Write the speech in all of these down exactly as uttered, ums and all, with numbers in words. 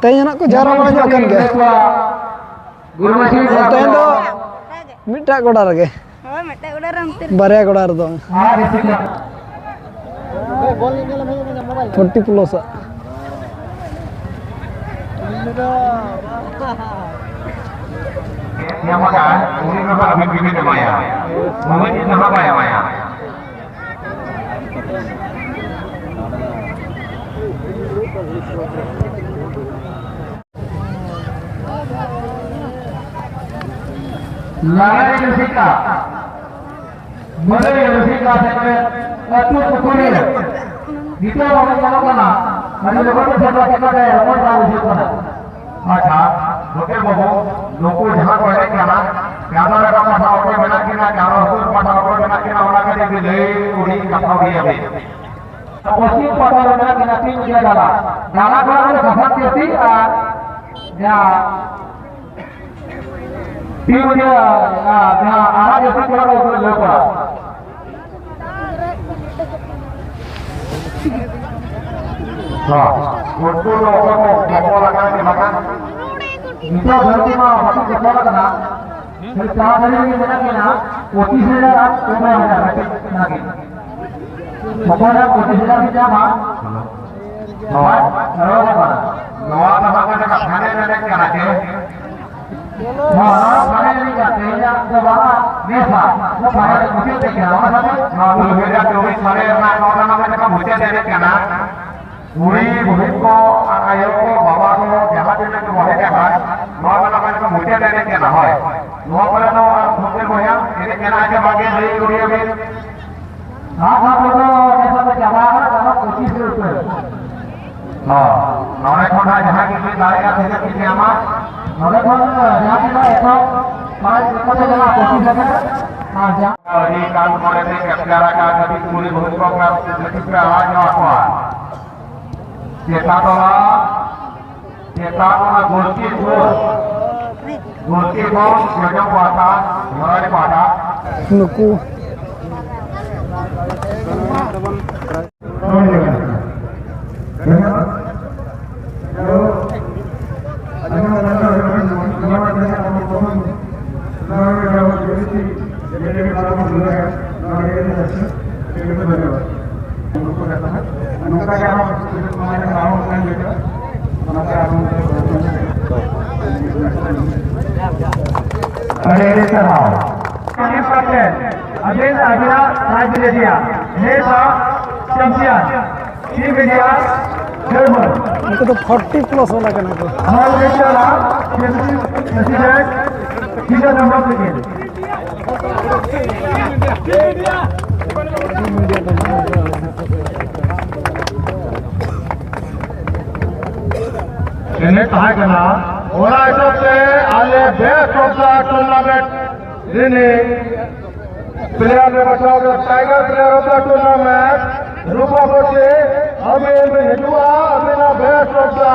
ᱛᱮᱦᱮᱧ ᱦᱚᱸ ᱱᱟᱜ ᱠᱚ ᱡᱟᱣᱨᱟ ᱵᱟᱲᱟ ᱧᱚᱜ ᱠᱟᱱ ᱜᱮᱭᱟ᱾ ᱛᱮᱦᱮᱧ ᱫᱚ ᱢᱤᱫᱴᱟᱜ ᱜᱚᱰᱟ ᱨᱮᱜᱮ᱾ ᱦᱳᱭ, ᱢᱤᱫᱴᱟᱝ ᱚᱲᱟᱜ ᱨᱮ ᱚᱱᱛᱮ ᱨᱮ᱾ ᱵᱟᱨᱭᱟ ᱜᱚᱰᱟ ᱨᱮᱫᱚ᱾ ᱯᱷᱳᱨᱴᱤ ᱯᱞᱟᱥ ᱟᱜ᱾ ᱧᱟᱢ ᱟᱠᱟᱫ, ᱩᱱᱤ ᱫᱚ ᱦᱟᱸᱜ ᱟᱹᱵᱤᱱ ᱜᱮᱵᱤᱱ ᱮᱢᱟᱭᱟ᱾ ᱩᱱᱤ ᱫᱚ ᱦᱟᱸᱜ ᱵᱟᱭ ᱮᱢᱟᱭᱟ᱾ ᱞᱟᱜᱟᱱ ᱨᱩᱥᱤᱠᱟ, ᱢᱟᱹᱫᱟᱹᱲᱤᱭᱟᱹ ᱨᱩᱥᱤᱠᱟ ᱥᱮᱴᱮᱨ, ᱟᱹᱛᱩ ᱥᱩᱯᱩᱨᱤᱭᱟᱹ᱾ ᱱᱤᱛᱚᱜ ᱵᱟᱵᱚᱱ ᱧᱮᱞᱚᱜ ᱠᱟᱱᱟ, ᱟᱹᱰᱤ ᱞᱚᱜᱚᱱ ᱛᱮ ᱥᱮᱴᱮᱨ ᱠᱟᱛᱮ ᱨᱚᱯᱚᱲ ᱵᱟᱝ ᱵᱩᱡᱷᱟᱹᱜ ᱠᱟᱱᱟ᱾ ᱟᱪᱪᱷᱟ, ᱜᱚᱢᱠᱮ ᱵᱟᱹᱵᱩ, ᱱᱩᱠᱩ ᱡᱟᱦᱟᱸ ᱠᱚ ᱮᱱᱮᱡ ᱠᱟᱱᱟ, ᱪᱟᱸᱫᱟ ᱨᱟᱠᱟᱵ ᱯᱟᱦᱴᱟ ᱚᱠᱚᱭ ᱢᱮᱱᱟᱜ ᱠᱤᱱᱟ, ᱪᱟᱸᱫᱟ ᱦᱟᱹᱥᱩᱨ ᱯᱟᱦᱴᱟ ᱚᱠᱚᱭ ᱢᱮᱱᱟᱜ ᱠᱤᱱᱟ, ᱚᱱᱟ ᱠᱟᱹᱴᱤᱡ ᱵᱤᱱ ᱞᱟᱹᱭ ᱩᱰᱤ ᱠᱟᱛᱷᱟ ᱩᱰᱤᱭᱟᱵᱤᱱ᱾ ᱯᱚᱥᱪᱤᱢ ᱯᱟᱦᱴᱟ ᱨᱮ ᱢᱮᱱᱟᱜ ᱠᱤᱱᱟ ᱛᱤᱱ ᱜᱮ ᱫᱟᱫᱟ᱾ ᱫᱟᱫᱟ ᱠᱚᱲᱟ ᱠᱚᱫᱚ ᱥᱟᱥᱟᱝ ᱡᱟᱹᱨᱥᱤ ᱟᱨ ᱡᱟᱦᱟᱸ ᱛᱤᱱ ᱜᱮ, ᱟᱨ ᱡᱟᱦᱟᱸ ᱟᱨᱟᱜ ᱡᱟᱹᱨᱥᱤ ᱠᱚᱲᱟ ᱠᱚ ᱩᱱᱠᱩ ᱫᱚ ᱞᱟᱹᱣ ᱠᱚᱲᱟ᱾ ᱦᱚᱸ, ᱩᱱᱠᱩ ᱫᱚ ᱚᱠᱚᱭ ᱠᱚ ᱵᱚᱠᱚᱞ ᱟᱠᱟᱱ ᱜᱮ ᱵᱟᱠᱷᱟᱱ᱾ ᱱᱤᱛᱚᱜ ᱫᱷᱟᱹᱨᱛᱤ ᱢᱟ ᱵᱟᱠᱚ ᱵᱚᱠᱚᱞ ᱟᱠᱟᱱᱟ᱾ ᱠᱷᱟᱹᱞᱤ ᱪᱟᱨ ᱫᱷᱟᱹᱨᱤ ᱨᱮᱜᱮ ᱢᱮᱱᱟᱜ ᱵᱤᱱᱟ, ᱯᱚᱸᱪᱤᱥ ᱦᱟᱡᱟᱨ ᱟᱨ ᱯᱚᱱᱨᱚ ᱦᱟᱡᱟᱨ ᱠᱟᱹᱴᱤᱡ ᱚᱱᱟᱜᱮ᱾ ᱚᱠᱚᱭ ᱦᱟᱸᱜ ᱯᱚᱸᱪᱤᱥ ᱦᱟᱡᱟᱨ ᱵᱤᱱ ᱧᱟᱢᱟ? ᱦᱳᱭ, ᱨᱚᱲ ᱵᱟᱝ᱾ ᱱᱚᱣᱟ ᱫᱚ ᱦᱟᱸᱜ ᱚᱱᱟ ᱯᱷᱟᱭᱱᱮᱞ ᱮᱱᱮᱡ ᱠᱟᱱᱟ ᱪᱮ? ᱦᱚᱸ, ᱱᱚᱣᱟ ᱯᱷᱟᱭᱱᱮᱞ ᱮᱱᱮᱡ ᱠᱟᱱᱟ, ᱛᱮᱦᱮᱧᱟᱜ ᱫᱚ ᱵᱟᱝᱟ, ᱱᱮᱥᱟ᱾ ᱱᱚᱣᱟ ᱯᱷᱟᱭᱱᱮᱞ ᱢᱩᱪᱟᱹᱫ ᱛᱮ ᱠᱟᱱᱟ, ᱚᱱᱟ ᱥᱟᱶᱛᱮ ᱱᱚᱣᱟ ᱫᱩ ᱦᱟᱡᱟᱨ ᱪᱚᱵᱵᱤᱥ ᱯᱷᱟᱭᱱᱮᱞ ᱨᱮᱱᱟᱜ ᱱᱚᱣᱟ ᱫᱚ ᱦᱟᱸᱜ ᱢᱩᱪᱟᱹᱫ ᱮᱱᱮᱡ ᱠᱟᱱᱟ᱾ ᱠᱩᱲᱤ ᱵᱩᱦᱤᱱ ᱠᱚ ᱟᱨ ᱟᱭᱳ ᱠᱚ, ᱵᱟᱵᱟ ᱠᱚ, ᱡᱟᱦᱟᱸ ᱛᱤᱱᱟᱹᱜ ᱠᱚ ᱦᱮᱡ ᱟᱠᱟᱱ, ᱱᱚᱣᱟ ᱫᱚ ᱱᱟᱦᱟᱜ ᱢᱩᱪᱟᱹᱫ ᱮᱱᱮᱡ ᱠᱟᱱᱟ᱾ ᱦᱳᱭ, ᱱᱚᱣᱟ ᱠᱚᱨᱮ ᱫᱚ ᱟᱨ ᱯᱷᱩᱴᱵᱚᱞ ᱵᱚᱭᱦᱟ ᱮᱱᱮᱡ ᱢᱮᱱᱟᱜᱼᱟ ᱪᱮ ᱵᱟᱝ ᱜᱮ? ᱞᱟᱹᱭ ᱠᱩᱲᱤᱭᱟᱹ ᱵᱤᱱ᱾ ᱦᱟᱸ, ᱦᱟᱸ, ᱱᱚᱣᱟ ᱫᱚ ᱱᱮᱥᱟ ᱫᱚ ᱪᱟᱵᱟ ᱟᱠᱟᱱᱟ, ᱪᱟᱵᱟ ᱯᱚᱸᱪᱤᱥ ᱨᱮ ᱩᱛᱟᱹᱨ᱾ ᱦᱚᱸ, ᱱᱚᱰᱮ ᱠᱷᱚᱱ ᱦᱟᱸᱜ ᱡᱟᱦᱟᱸ ᱜᱮ ᱠᱤᱱ ᱫᱟᱲᱮᱭᱟᱜᱼᱟ, ᱛᱤᱱᱟᱹᱜ ᱠᱤᱱ ᱧᱟᱢᱟ, ᱱᱚᱰᱮ ᱠᱷᱚᱱ ᱡᱟᱦᱟᱸ ᱛᱤᱱᱟᱹᱜ ᱮᱛᱚᱦᱚᱵ ᱯᱨᱟᱭᱤᱡᱽ ᱡᱚᱛᱚ ᱠᱚ ᱧᱟᱢᱟ ᱯᱚᱸᱪᱤᱥ ᱦᱟᱡᱟᱨ᱾ ᱟᱨ ᱡᱟᱦᱟᱸ ᱟᱹᱰᱤ ᱜᱟᱱ ᱢᱚᱬᱮ ᱛᱮ ᱠᱮᱯᱪᱟᱨ ᱟᱠᱟᱫ ᱠᱟᱹᱴᱤᱡ ᱠᱩᱲᱤ ᱵᱚᱦᱩ ᱠᱚ ᱠᱟᱹᱴᱤᱡ ᱯᱮ ᱟᱲᱟᱜ ᱧᱚᱜ ᱟᱠᱚᱣᱟ᱾ ᱪᱮᱛᱟᱱ ᱴᱚᱞᱟ, ᱪᱮᱛᱟᱱ ᱚᱱᱟ ᱜᱳᱞᱠᱤ ᱥᱩᱨ, ᱜᱳᱞᱠᱤ ᱠᱷᱚᱱ ᱡᱚᱡᱚᱢ ᱯᱟᱦᱴᱟ, ᱡᱷᱚᱨᱟᱰᱤ ᱯᱟᱦᱴᱟ᱾ ᱱᱩᱠᱩ᱾ ᱦᱳᱭ, ᱦᱳᱭ᱾ ᱟᱹᱰᱤ ᱟᱹᱰᱤ ᱥᱟᱨᱦᱟᱣ᱾ ᱟᱹᱵᱤᱱ ᱟᱹᱵᱤᱱᱟᱜ prize ᱵᱤᱱ ᱤᱫᱤᱭᱟ᱾ ᱱᱮᱥᱟᱜ champion team India German᱾ ᱩᱱᱠᱩ ᱫᱚ forty plus ᱵᱟᱞᱟ ᱠᱟᱱᱟ ᱠᱚ᱾ ᱱᱚᱣᱟ ᱞᱟᱹᱜᱤᱫ ᱛᱮ ᱚᱱᱟ president ᱠᱤᱥᱳᱨ ᱦᱮᱢᱵᱨᱚᱢ ᱛᱟᱹᱠᱤᱱ᱾ ᱮᱱᱮᱡ ᱛᱟᱦᱮᱸ ᱠᱟᱱᱟ᱾ ᱚᱱᱟ ᱦᱤᱥᱟᱹᱵ ᱛᱮ ᱟᱞᱮ best of the tournament ᱨᱤᱱᱤᱡ player ᱞᱮ ᱵᱟᱪᱷᱟᱣ ᱠᱮᱫᱟ, tiger player of the tournament, ᱨᱩᱯᱟ ᱯᱚᱛᱤ, ᱟᱹᱵᱤᱱ ᱵᱤᱱ ᱦᱤᱡᱩᱜᱼᱟ, ᱟᱹᱵᱤᱱᱟᱜ best of the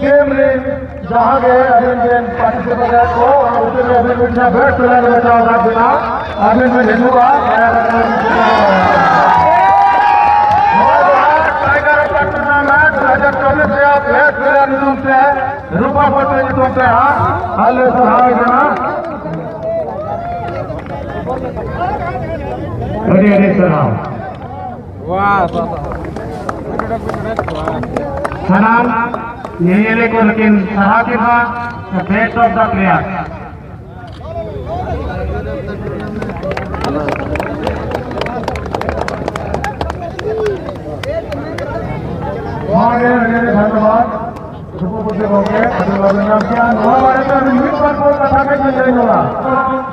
team ᱨᱤᱱ ᱡᱟᱦᱟᱸ ᱜᱮ ᱟᱹᱵᱤᱱ ᱵᱤᱱ participate ᱠᱚ, ᱚᱱᱟ ᱩᱛᱟᱹᱨ ᱨᱮ ᱟᱹᱵᱤᱱ ᱵᱤᱱ best player ᱞᱮ ᱵᱟᱪᱷᱟᱣ ᱟᱠᱟᱫ ᱵᱤᱱᱟ, ᱟᱹᱵᱤᱱ ᱵᱤᱱ ᱦᱤᱡᱩᱜᱼᱟ᱾ ᱱᱚᱣᱟ ᱫᱚ ᱦᱟᱸᱜ tiger of the tournament ᱫᱩ ᱦᱟᱡᱟᱨ ᱪᱚᱵᱵᱤᱥ ᱨᱮᱭᱟᱜ best player ᱧᱩᱛᱩᱢ ᱛᱮ, ᱨᱩᱯᱟ ᱯᱚᱛᱤ ᱧᱩᱛᱩᱢ ᱛᱮ ᱦᱟᱸᱜ ᱟᱞᱮ ᱥᱚᱨᱦᱟᱣ ᱠᱟᱱᱟ᱾ ᱟᱹᱰᱤ ᱟᱹᱰᱤ ᱥᱟᱨᱦᱟᱣ᱾ ᱥᱟᱱᱟᱢ ᱧᱮᱧᱮᱞᱤᱭᱟᱹ ᱠᱚ ᱱᱩᱠᱤᱱ ᱥᱟᱨᱦᱟᱣ ᱠᱤᱱ ᱢᱟ best of the player᱾ ᱱᱚᱣᱟ ᱜᱮ ᱟᱹᱰᱤ ᱟᱹᱰᱤ ᱫᱷᱚᱱᱭᱚᱵᱟᱫ᱾ ᱥᱩᱵᱷᱚᱵᱩᱫᱷᱤ ᱜᱚᱢᱠᱮ, ᱟᱹᱰᱤ ᱵᱟᱵᱤᱱ ᱧᱟᱢ ᱠᱮᱜᱼᱟ᱾ ᱱᱚᱣᱟ ᱵᱟᱨᱮᱛᱮ ᱟᱹᱵᱤᱱ ᱢᱤᱫ ᱵᱟᱨ ᱠᱚ ᱠᱟᱛᱷᱟ ᱠᱟᱹᱡ ᱵᱤᱱ ᱞᱟᱹᱭ ᱧᱚᱜᱟ᱾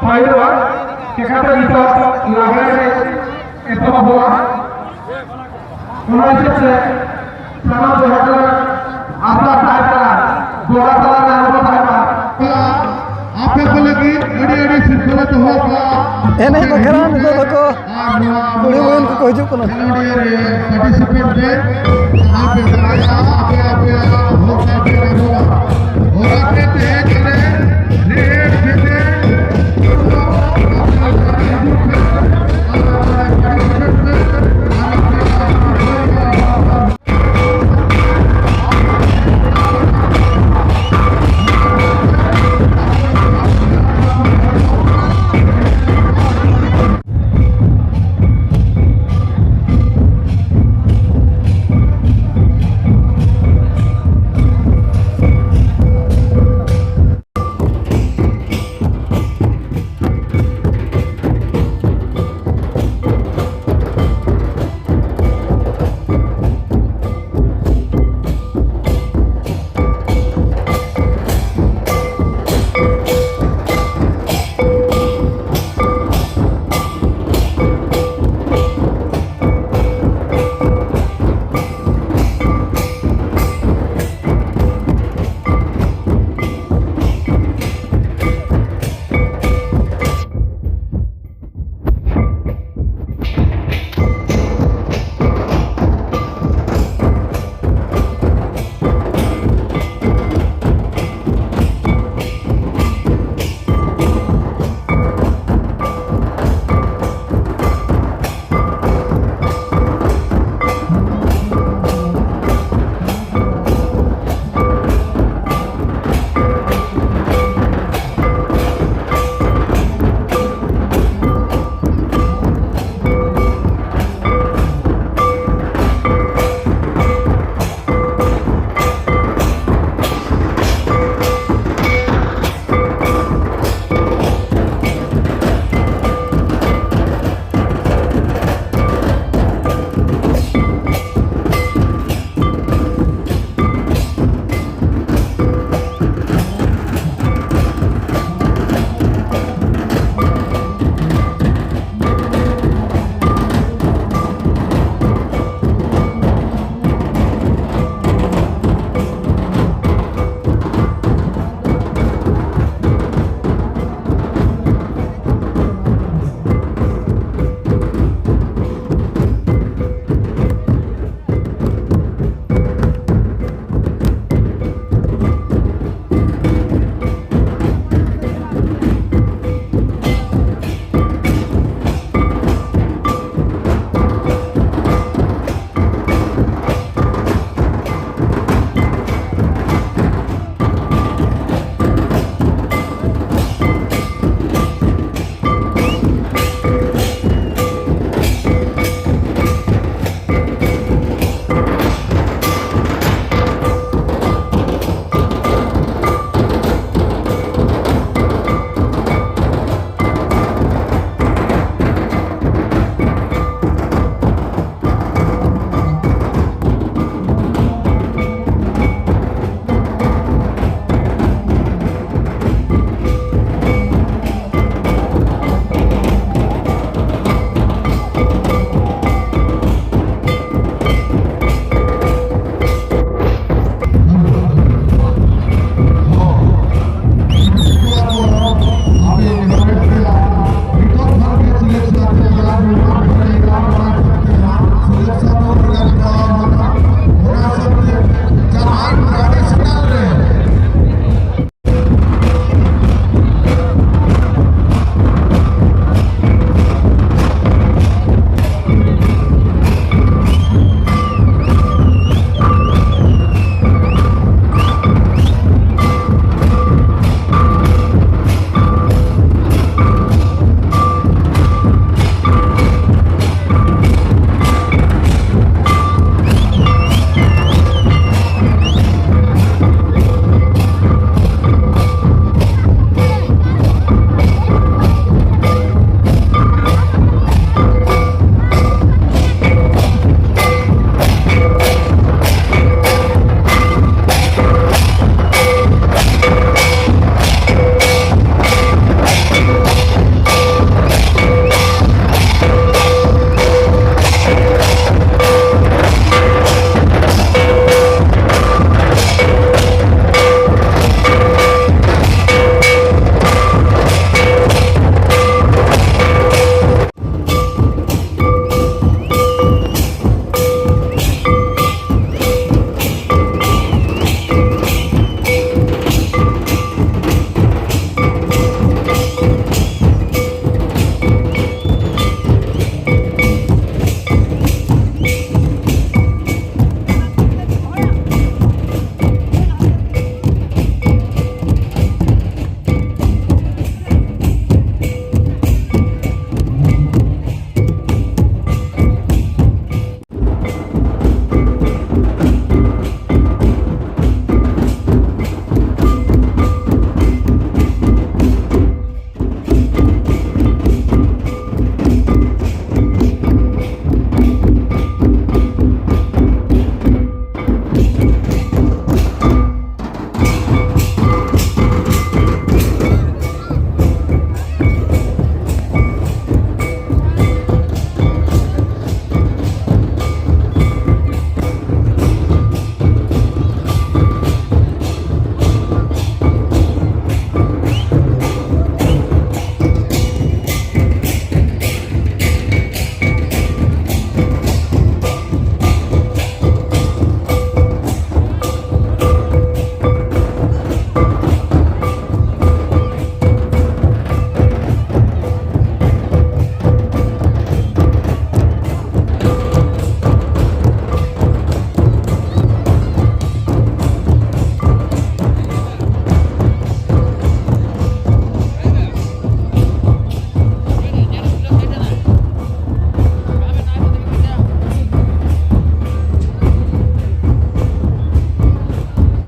ᱯᱟᱹᱦᱤᱞ ᱫᱚ ᱪᱤᱠᱟᱹᱛᱮ ᱱᱤᱛᱚᱜ ᱞᱟᱜᱽᱲᱮ ᱮᱱᱮᱡ ᱮᱛᱚᱦᱚᱵᱚᱜᱼᱟ? ᱚᱱᱟ ᱦᱤᱥᱟᱹᱵ ᱛᱮ ᱥᱟᱱᱟᱢ ᱵᱚᱭᱦᱟ ᱠᱚ ᱟᱥᱟ ᱛᱟᱦᱮᱸ ᱠᱟᱱᱟ, ᱵᱚᱸᱜᱟ ᱛᱟᱞᱟ ᱨᱮ ᱟᱬᱜᱚ ᱛᱟᱦᱮᱸ ᱠᱟᱱᱟ᱾ ᱟᱯᱮ ᱠᱚ ᱞᱟᱹᱜᱤᱫ ᱟᱹᱰᱤ ᱟᱹᱰᱤ ᱥᱤᱨᱯᱟᱹ ᱞᱮ ᱫᱚᱦᱚ ᱠᱟᱜᱼᱟ᱾ ᱮᱱᱮᱡ ᱵᱟᱠᱷᱨᱟ ᱱᱤᱛᱚᱜ ᱫᱚᱠᱚ ᱟᱨ ᱱᱚᱣᱟ ᱠᱩᱲᱤ ᱢᱚᱭᱱ ᱠᱚᱠᱚ ᱦᱤᱡᱩᱜ ᱠᱟᱱᱟ᱾ ᱠᱷᱮᱞᱳᱰᱤᱭᱟᱹ ᱨᱮ participate ᱯᱮ᱾ ᱟᱯᱮ ᱵᱟᱲᱟᱭᱟ, ᱟᱯᱮ, ᱟᱯᱮᱭᱟᱜ